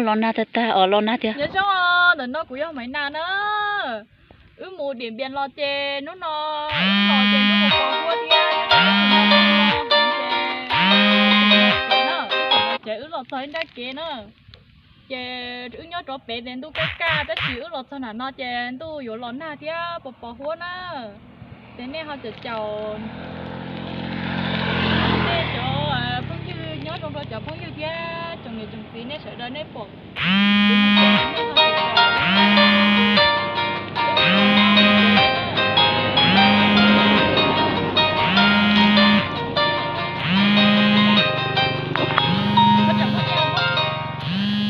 Los nag tag tag os, los nag tiag. Nyob zoo, ntawm no kuv yog Maiv Nas na. Wb mus Diam Npias los ces hnub no wb los ces ntuj pos huab thiab, ces wb los txog ib nrab kev na. Ces wb nyob rov pem ces ntuj kaj kaj, tab sis wb los txog nram no ces ntuj yuav los nag thiab pos pos huab na. Ces nej ho caum caum nej cov phooj ywg, nyob zoo rau cov phooj ywg thiab tsoom niam tsoom txiv nej sawv daws nej pom.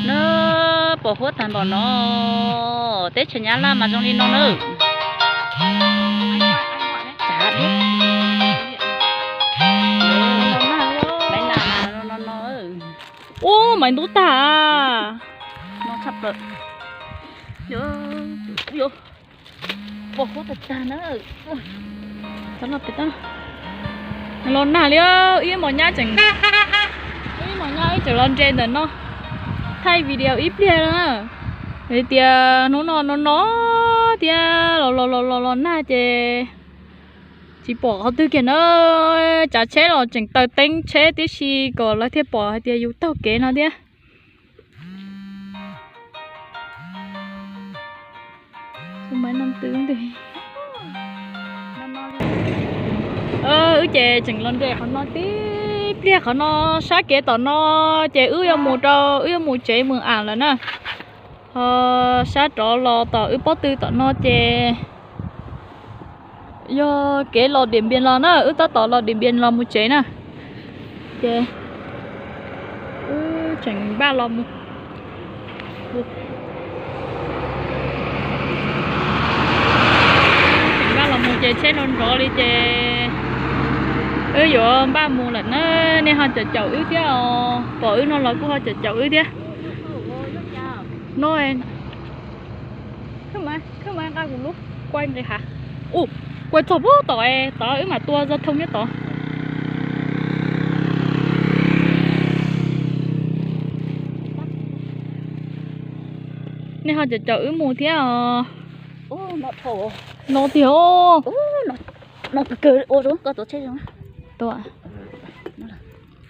Na, pos huab tag npaum no, teb chaws Nyab Laj mas zoo li no na. Ub, Maiv Ntub tag. Pos huab tag tag na. Los nag li, ib mos nyab tseem, ib mos nyab wb tseem los nres ntawm no thaij video ib pliag na. Vim tias hnub no no no thiab los los los los los nag ces tsis pom qhov twg kiag na. Tsav tsheb los tseem taws teeb tsheb tib si kom lawv thiaj pom hais tias yus taug kev no thiab. Wb ces tseem los nres qhov no tib pliag, qhov no sab kev tom no ces wb yuav mus rau, wb yuav mus tsev Mws Am lawm na. Ho sab rov los tom wb pob tw tom no ces yog kev los Diam Npias los na, wb tab tom los Diam Npias los mus tsev na. Ces wb tseem npaj los mus, tseem npaj los mus ces tsheb nrov nrov li ces wb yuav npaj mus lawm na. Nej ho caum caum wb thiab os, pom wb no los kuj ho caum caum wb thiab. No, khwb mas nqa kuv lub kuaj nqis hav. Ua, kuaj txog pub tom tod wb mam tua zaj thoo nyob tod. Nej ho caum caum wb mus thiab os. No tiag. No kawg ua zoo koj tuav tsheb zoo. Tua.